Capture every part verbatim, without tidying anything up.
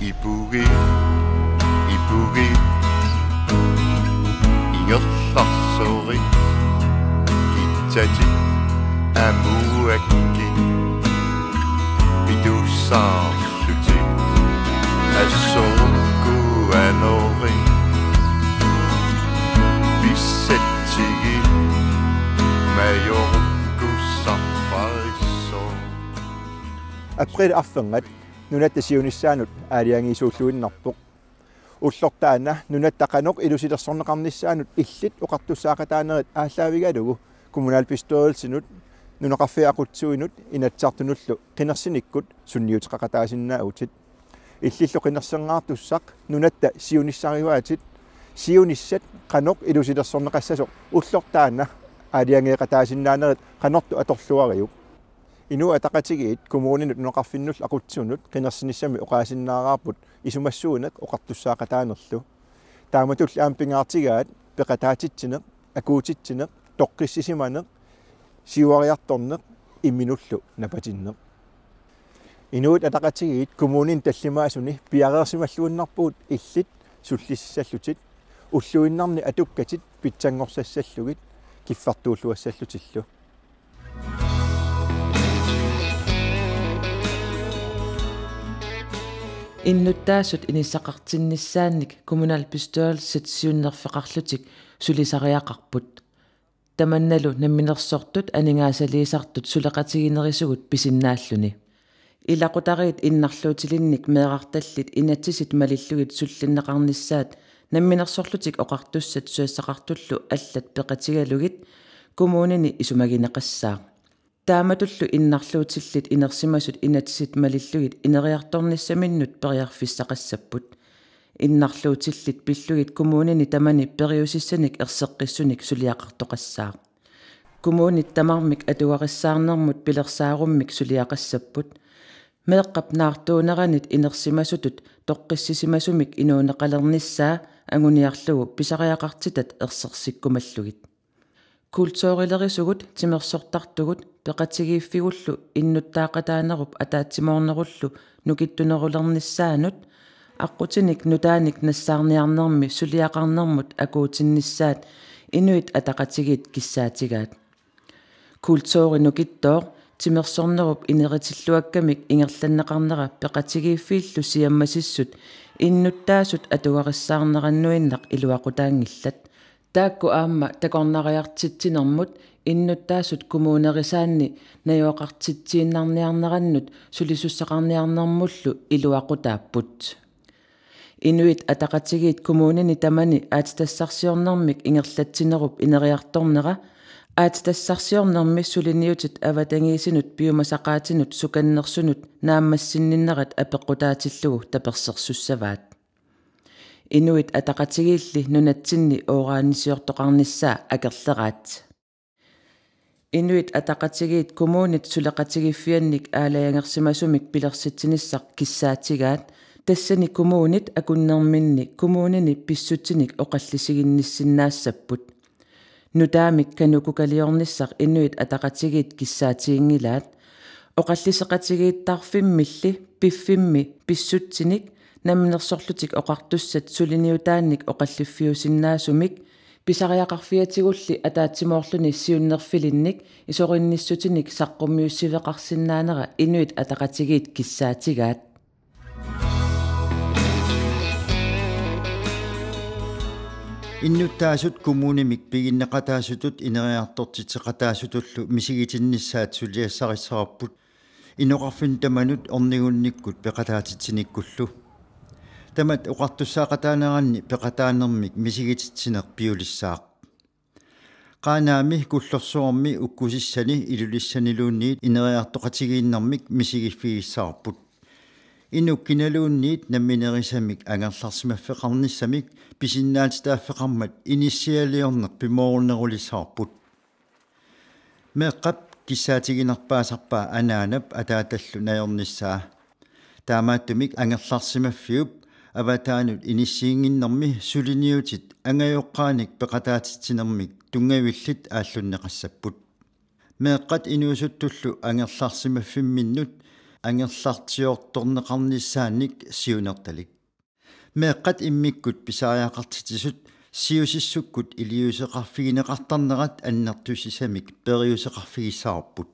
Ipugi, ipugi, ingerlarsorit, kitsatit, amuakkit, pitussaarlutit, assorukku anorit, pissatsigit, majorukku sarfarisoq. April arfernat nunatta siunissaanut aalajangiisuulluinnarpoq. Ullortaana nunatta qanoq ilusilersorneqarnissaanut illit oqartussaaqataanerit aallaavigalugu kommunalbestyrelsinut, nunaqarfiit aqutsisunut Inatsisartunullu qinersinikkut sunniuteqaqataasinnaavutit. Illillu qinersingaartussaq nunatta siunissarivaatit siunissat qanoq ilusilersorneqassasoq ullortaana aalajangeeqataasinnaanerit qanortoq atorluariuk. Inuit Ataqatigiit kommuninut nunaqarfinnullu aqutsisunut qinersinissami oqaasinnaaraarput isumassuineq oqartussaaqataanerlu. Taamatullu aamma pingaartigaat peqataatitsineq, akuutitsineq, toqqissisimaneq, siuariartorneq imminullu napatinneq. Inuit Ataqatigiit kommunini tallimaasuni piareersimalluinnarpugut illit sullissallutit, ulluinnarni atukkatit pitsanngorsassallutit kiffartuulluassallutillu. Innuttaasut inissaqartinnissaannik kommunalbestyrelsit siunnerfeqarlutik sulisariaqarput. Tamannalu namminersortut aningaasaliisartut suleqatiginerisugut pisinnaalluni. Ilaqutariit innarluutilinnik meerartallit inatsisit malillugit sullinneqarnissaat namminersorlutik oqartussat susassaqartullu allat peqatigalugit kommunini isumagineqassaaq. Taamatullu innarluutillit inersimasut inatsisit malillugit ineriartornissaminnut periarfissaqassapput. Innarluutillit pillugit kommunini tamani periusissanik erseqqissunik suliaqartoqassaaq. Kommunit tamarmik atugarissaarnermut pilersaarummik suliaqassapput. Meeqqap naartuuneranit inersimasutut toqqissisimasumik inuuneqalernissaa anguniarlugu pisariaqartitat ersersikkumallugit. Kulturilerisugut, timersortartugut peqatigiiffigullu innuttaaqataanerup ataatsimoornerullu nukittunerulernissaanut aqqutinik nutaanik nassaarniarnermi suliaqarnermut akuutinnissaat Inuit Ataqatigiit kissaatigaat. Kulturi nukittooq timersornerup ineritilluakkamik ingerlanneqarnera peqatigiiffiillu siammasissut innuttaasut atugarissaarnerannuinnaq iluaqutaanngillat. Taakku aamma takornariartitsinermut innuttaasut kommunerisaanni najugaqartitsiinnarniarnerannut sulisussaqarniarnermullu iluaqutaapput. Inuit Ataqatigiit kommunini tamani aatsitassarsiornermik ingerlatsinerup ineriartornera, aatsitassarsiornermi suliniutit avatangiisinut piumasaqaatinut sukannersunut naammassinninnerat apeqqutaatillugu tapersersussavaat. Inuit Ataqatigiilli nunatsinni uranisiortoqarnissaa akerleraat. Inuit Ataqatigiit kommunit suleqatigiiffiannik aalajangersimasumik pilersitsinissaq kissaatigaat, tassani kommunit akunnerminni kommunini pissutsinik oqallisiginnissinnaassapput. Nutaamik kanukukaliornissaq Inuit Ataqatigiit kissaatiginngilaat. Oqalliseqatigiittarfimmilli piffimmi pissutsinik namminersorlutik oqartussat suliniutaannik oqalliffiusinnaasumik pisariaqarfiatigulli ataatsimoorluni siunnerfilinnik isoqinnissutinik saqqummiussiveqarsinnaanera Inuit Ataqatigiit kissaatigaat. Innuttaasut kommunimik piginneqataasutut ineriartortitseqataasutullu misigitinnissaat suliassarissavarput inoqarfinni tamanut ornigunnikkut peqataatitsinikkullu. Tamat oqartussaaqataaneranni peqataanermik misigititsineq piulissaaq. Qaanaami, Kullorsuarmi, Ukkusissani Ilulissaniluunniit ineriartoqatigiinnermik misigiffigissavarput. Inuk kinaluunniit namminerisamik angerlarsimaffeqarnissamik pisinnaatitaaffeqarmat inissialiorneq pimoorunerulissavarput. Meeqqap kissaatiginerpaasarpaa anaanap ataatallu najornissaa. Taamaattumik angerlarsimaffiup avataanut inissiinnginnermi suliniutit angajoqqaanik peqataatitsinermik tunngavillit aallunneqassapput. Meeqqat inuusuttullu angerlarsimaffimminnut angerlartiortorneqarnissaannik siunertalik. Meeqqat immikkut pisariaqartitsisut siusissukkut iliuuseqarfigineqartarnerat annertusisamik periuseqarfigissavarput.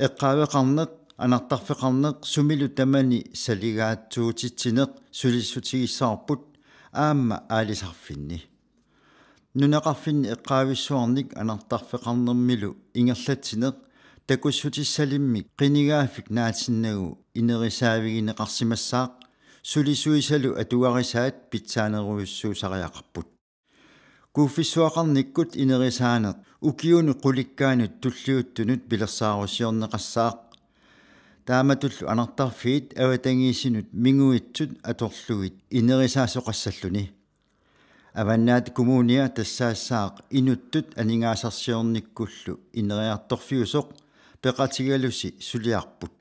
Eqqaaveqarneq, anartarfeqarneq sumilu tamani saligaatsuutitsineq sulissutigissavarput aamma aalisarfinni. Nunaqarfinni eqqaavissuarnik anartarfeqarnermilu ingerlatsineq takussutissalimmik qinigaaffik naatinnagu inerisaavigineqarsimassaaq, sulisuisalu atugarisaat pitsaanerujussuusariaqarput. Kuuffissuaqarnikkut inerisaaneq ukiunut qulikkaanut tulliuttunut pilersaarusiorneqassaaq. Taamatullu anartarfiit avatangiisinut minguitsut atorlugit inerisaasoqassalluni. Avannaata Kommunia tassaassaaq inuttut aningaasarsiornikkullu ineriartorfiusoq peqatigalusi suliarput.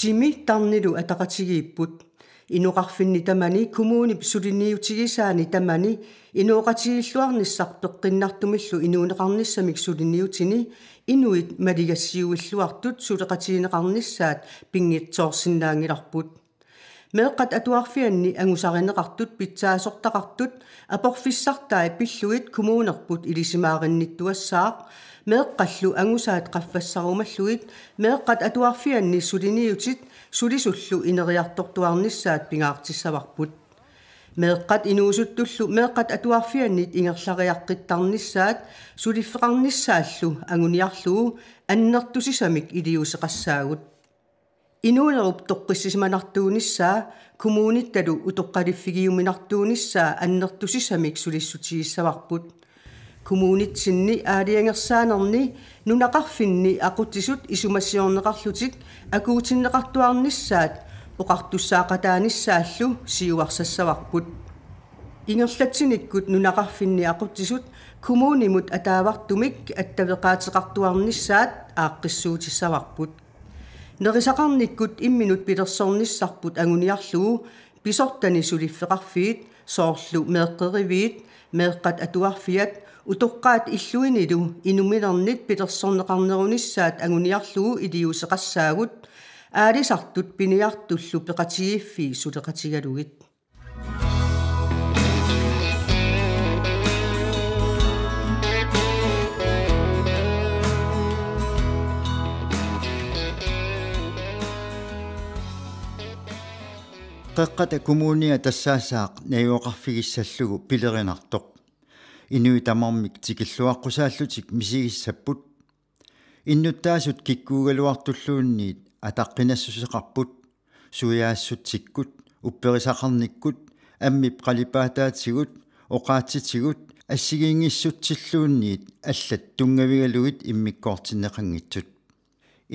Timi tarnilu ataqatigiipput. Inoqarfinni tamani kommunip suliniutigisaani tamani inooqatigiilluarnissaq peqqinnartumillu inuuneqarnissamik suliniutini inuit maligassiuilluartut suleqatigineqarnissaat pinngitsoorsinnaanngilarput. Meeqqat atuarfianni angusarineqartut pitsaasortaqartut aporfissartai pillugit kommunerput ilisimaarinnittuassaaq, meeqqallu angusaat qaffassarumallugit meeqqat atuarfianni suliniutit sulisullu ineriartortuarnissaat pingaartissavarput. Meeqqat inuusuttullu meeqqat atuarfiannit ingerlariaqqittarnissaat suliffeqarnissaallu anguniarlugu annertusisamik iliuuseqassaagut. Inuunerup toqqissisimanartuunissaa, kommunittalu utoqqaliffigiuminartuunissaa annertusisamik sulissutigissavarput. Kommunitsinni aalajangersaanerni nunaqarfinni aqutsisut isumassiorneqarlutik akuutinneqartuarnissaat oqartussaaqataanissaallu siuarsassavarput. Ingerlatsinikkut nunaqarfinni aqutsisut kommunimut ataavartumik attaveqaateqartuarnissaat aaqqissuutissavarput. Nerisaqarnikkut imminut pilersornissarput anguniarlugu pisortani suliffeqarfiit, soorlu meeqqeriviit, meeqqat atuarfiat, utoqqaat illuinilu inuminernit pilersorneqarnerunissaat anguniarlugu iliuuseqassaagut, aalisartut piniartullu peqatigiiffii suleqatigalugit. Qeqqata Kommunia tassaassaaq najugaqarfigissallugu pilerinartoq. Inuit tamarmik tikilluaqqusaallutik misigissapput. Innuttaasut kikkuugaluartulluunniit ataqqinassuseqarput, suiaassutsikkut, upperisaqarnikkut, ammip qalipaataatigut, oqaatsitigut, assigiinngissutsilluunniit allat tunngavigalugit immikkoortinneqanngitsut.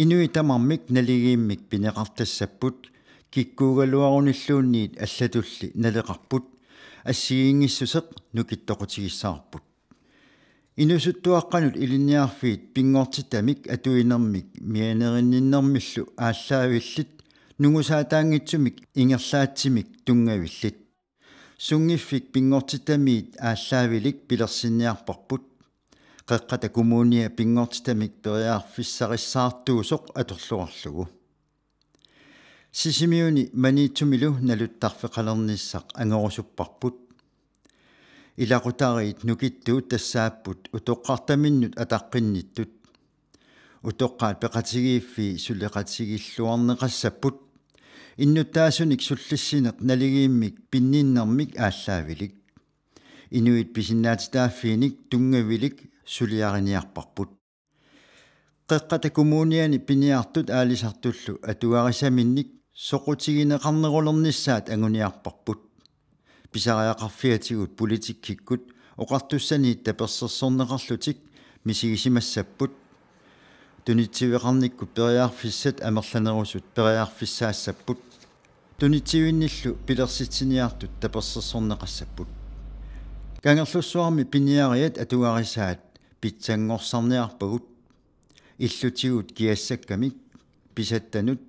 Inuit tamarmik naligiimmik pineqartassapput, kikkuugaluarunilluunniit allatulli naleqarput, assigiinngissuseq nukittoqutigissavarput. Inuusuttuaqqanut Ilinniarfiit pinngortitamik atuinermik mianerinninnermillu aallaavillit nungusaataanngitsumik ingerlaatsimik tunngavillit. Sunngiffik pinngortitamiit aallaavilik pilersinniarparput. Qeqqata Kommunia pinngortitamik periarfissarissaartuusoq atorluarlugu. Sisimiuni Maniitsumilu naluttarfeqalernissaq angorusupparput. Ilaqutariit nukittuut tassaapput utoqqartaminnut ataqqinnittut. Utoqqaat peqatigiiffii suleqatigilluarneqassapput. Innuttaasunik sullissineq naligiimmik pinninnermik aallaavilik. Inuit pisinnaatitaaffiinik tunngavilik suliariniarparput. Qeqqata Kommuniani piniartut aalisartullu atugarisaminnik soqutigineqarnerulernissaat anguniarparput. Pisariaqarfiatigut politikkikkut oqartussaniit tapersersorneqarlutik misigisimassapput. Tunitsiveqarnikkut periarfissat amerlanerusut periarfissaassapput. Tunitsivinnillu pilersitsiniartut tapersersorneqassapput. Kangerlussuarmi piniariat atugarisaat pitsanngorsarniarpagut, illutigut kiassakkamik pisattanut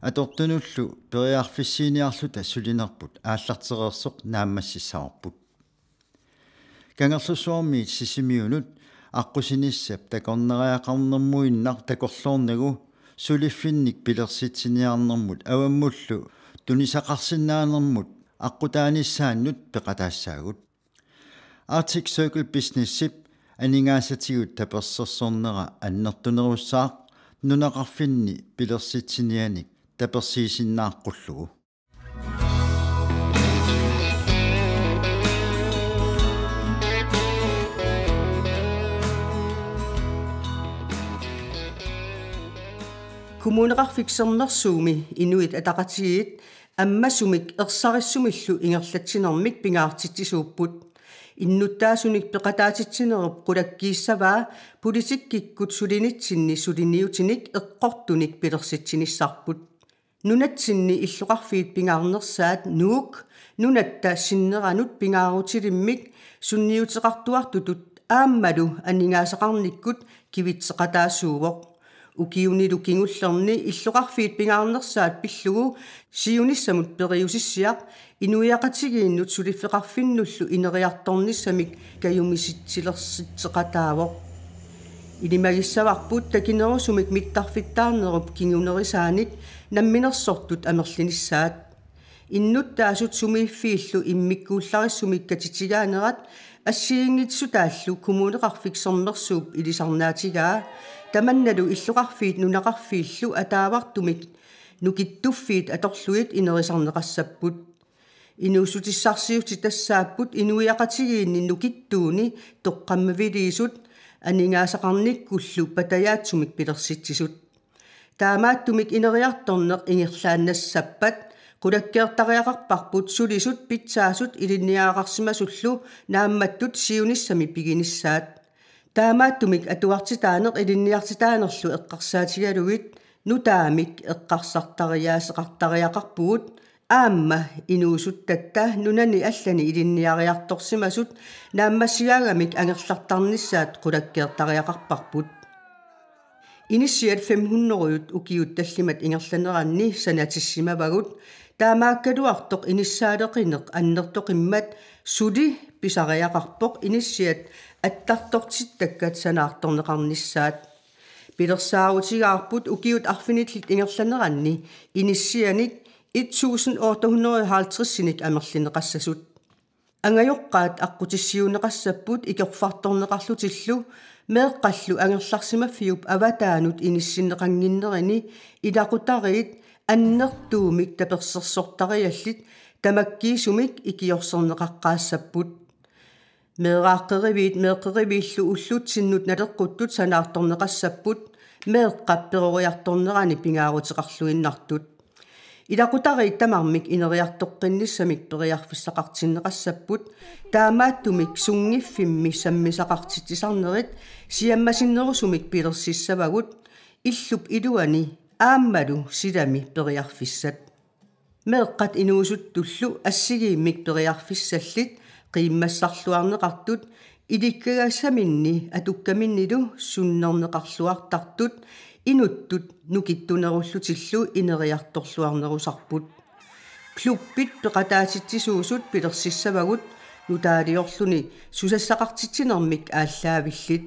atortunullu periarfissiiniarluta sulinerput aallartereersoq naammassissavarput. Kangerlussuarmiit Sisimiunut aqqusinissap takornariaqarnermuinnaq takorloornagu suliffinnik pilersitsiniarnermut avammullu tunisaqarsinnaanermut aqqutaanissaannut peqataassaagut. Arctic Circle Businessip aningaasatigut tapersersornera annertunerussaaq nunaqarfinni pilersitsinianik tapersiisinnaaqqullugu. Kommuneqarfik Sermersuumi Inuit Ataqatigiit ammasumik ersarissumillu ingerlatsinermik pingaartitsisuupput. Innuttaasunik peqataatitsinerup qulakkiissavaa politikkikkut sulinitsinni suliniutinik eqqortunik pilersitsinissarput. Nunatsinni illoqarfiit pingaarnersaat Nuuk nunatta sinneranut pingaarutilimmik sunniuteqartuartutut aammalu aningaasaqarnikkut kivitseqataasuuvoq. Ukiunilu kingullerni illoqarfiit pingaarnersaat pillugu siunissamut periusissiaq inuiaqatigiinnut suliffeqarfinnullu ineriartornissamik kajumisitsilersitseqataavoq. Ilimagissavarput takinerusumik mittarfittaarnerup kingunerisaanik namminersortut amerlinissaat. Innuttaasut sumiiffiillu immikkuullarissumik katitigaanerat assigiinngitsutaallu Kommuneqarfik Sermersuup ilisarnaatigaa tamannalu illoqarfiit nunaqarfiillu ataavartumik nukittuffiit atorlugit inerisarneqassapput. Inuussutissarsiutit tassaapput inuiaqatigiinni nukittuuni toqqammaviliisut aningaasaqarnikkullu patajaatsumik pilersitsisut. Taamaattumik ineriartorneq ingerlaannassappat qulakkeertariaqarparput sulisut pitsaasut ilinniagaqarsimasullu naammattut siunissami piginissaat. Taamaattumik atuartitaaneq ilinniartitaanerlu eqqarsaatigalugit nutaamik eqqarsartariaaseqartariaqarpugut aamma inuusuttatta nunani allani ilinniariartorsimasut naammassigaagamik angerlartarnissaat qulakkeertariaqarparput. Inissiat fem hundrede ukiut tallimat ingerlaneranni sanatissimavagut, taamaakkaluartoq inissaaleqineq annertoqimmat suli pisariaqarpoq inissiat attartortittakkat sanaartorneqarnissaat. Pilersaarutigaarput ukiut arfinillit ingerlaneranni inissianik et tusind otte hundrede og halvtredsinik amerlineqassasut. Angajoqqaat aqqutissiuunneqassapput ikorfartorneqarlutillu meeqqallu angerlarsimaffiup avataanut inissinneqannginnerini ilaqutariit annertuumik tapersersortariallit tamakkiisumik ikiorserneqaqqaassapput. Meeraaqqeriviit meeqqeriviillu ullutsinnut naleqquttut sanaartorneqassapput meeqqap peroriartornerani pingaaruteqarluinnartut. Ilaqutariit tamarmik ineriartoqqinnissamik periarfissaqartinneqassapput, taamaattumik sunngiffimmi sammisaqartitsisarnerit siammasinnerusumik pilersissavagut illup iluani aammalu silami periarfissat. Meeqqat inuusuttullu assigiimmik periarfissallit qiimmassarluarneqartut ilikkagassaminni atukkaminnilu sunnerneqarluartartut inuttut nukittunerullutillu ineriartorluarnerusarput. Klubbit peqataatitsisuusut pilersissavagut nutaaliorluni susassaqartitsinermik aallaavillit.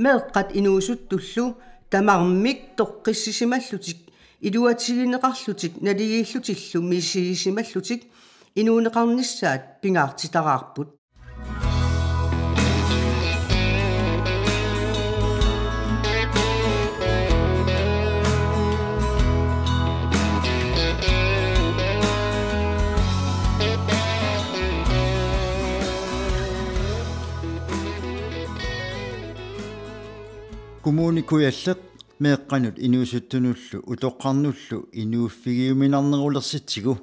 Meeqqat inuusuttullu tamarmik toqqissisimallutik, iluatigineqarlutik, naligiillutillu misigisimallutik inuuneqarnissaat pingaartitaraarput. Kommune Kujalleq meeqqanut inuusuttunullu utoqqarnullu inuuffigiuminarnerulersitsigu.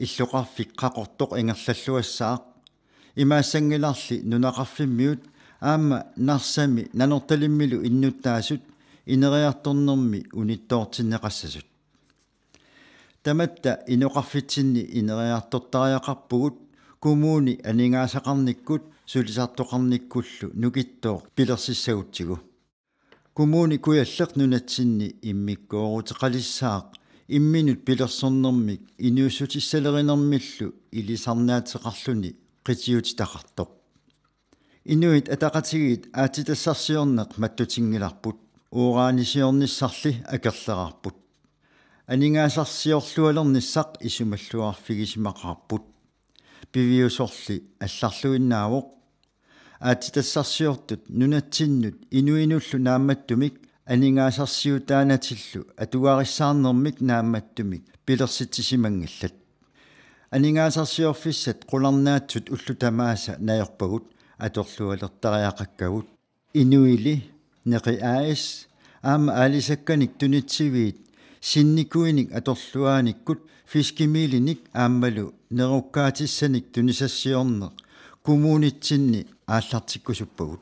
Illoqarfik Qaqortoq ingerlalluassaaq. Imaassanngilarli nunaqarfimmiut aamma Narsami Nanortalimmilu innuttaasut ineriartornermi unittoortinneqassasut. Tamatta inoqarfitsinni ineriartortariaqarpugut Kommuni aningaasaqarnikkut sulisartoqarnikkullu nukittooq pilersissagutsigu. Kommune Kujalleq nunatsinni immikkoorutseqalissaaq imminut pilersornermik inuussutissalerinermillu ilisarnaateqarluni qitiutitaqartoq. Inuit Ataqatigiit aatsitassarsiorneq mattutinngilarput, uranisiornissarli akerlerarput. Aningaasarsiorlualernissaq isumalluarfigisimaqaarput. Piviusorli allarluinnaavoq. Aatsitassarsiortut nunatsinnut inuinullu naammattumik aningaasarsiutaanatillu atugarissaarnermik naammattumik pilersitsisimanngillat. Aningaasarsiorfissat qularnaatsut ullut tamaasa najorpagut atorlualertariaqakkagut. Inuili, Neqi A/S, aamma aalisakkanik tunitsiviit sinnikuinik atorluaanikkut fiskemelinik aammalu nerukkaatissanik tunisassiorneq kommunitsinni aallartikkusuppagut.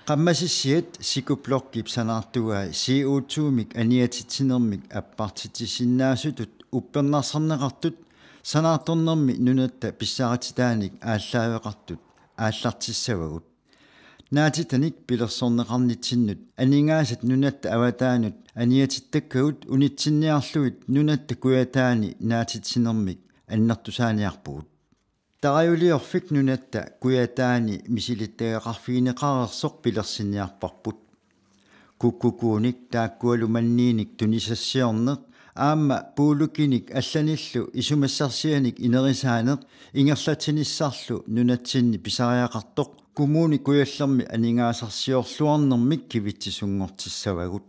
Qammasissiat Sikublokkip sanaartugai C O to-mik aniatitsinermik appartitsisinnaasutut uppernarsarneqartut sanaartornermi nunatta pissarititaanik aallaaveqartut aallartissavagut. Naatitanik pilersorneqarnitsinnut aningaasat nunatta avataanut aniatittakkagut unitsinniarlugit Nunatta Kujataani naatitsinermik annertusaaniarpugut. Tarajuliorfik Nunatta Kujataani misilittagaqarfigineqareersoq pilersinniarparput. Kukkukuunik taakkualu manniinik tunisassiorneq aamma puulukinik allanillu isumassarsianik inerisaaneq ingerlatsinissarlu nunatsinni pisariaqartoq Kommune Kujallermi aningaasarsiorluarnermik kivitsisunngortissavagut.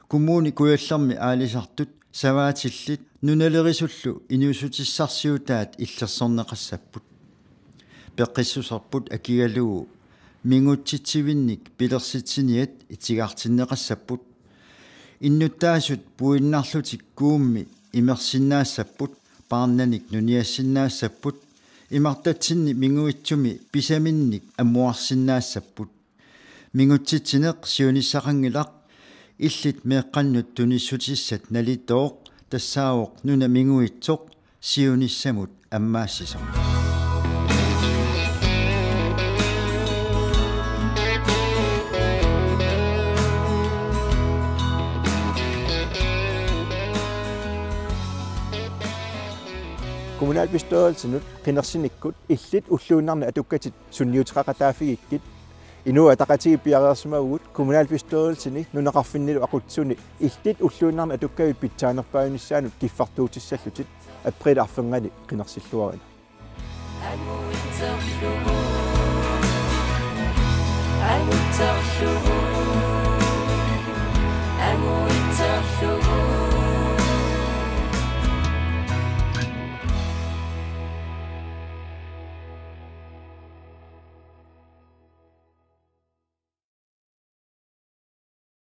Kommune Kujallermi aalisartut savaatillit nunalerisullu inuussutissarsiutaat illersorneqassapput. Peqqissuserput akigalugu mingutsitsivinnik pilersitsiniat itigartinneqassapput. Innuttaasut puinnarlutik kuummi imersinnaassapput, paarnanik nuniassinnaassapput, imartatsinni minguitsumi pisaminnik ammuarsinnaassapput. Mingutsitsineq siunissaqanngilaq, illit meeqqannut tunissutissat nalitooq tassaavoq nuna minguitsoq siunissamut ammaassisoq. Kommunalbestyrelsinut qinersinikkut illit ulluinnarni atukkatit sunniuteqaqataaffigikkit, Inuit Ataqatigiit piareersimavugut kommunalbestyrelsini nunaqarfinnilu aqutsisuni illit ulluinnarni atukkavit pitsaanerpaajunissaannut kiffartuutissallutit. April arfernganni qinersilluarina.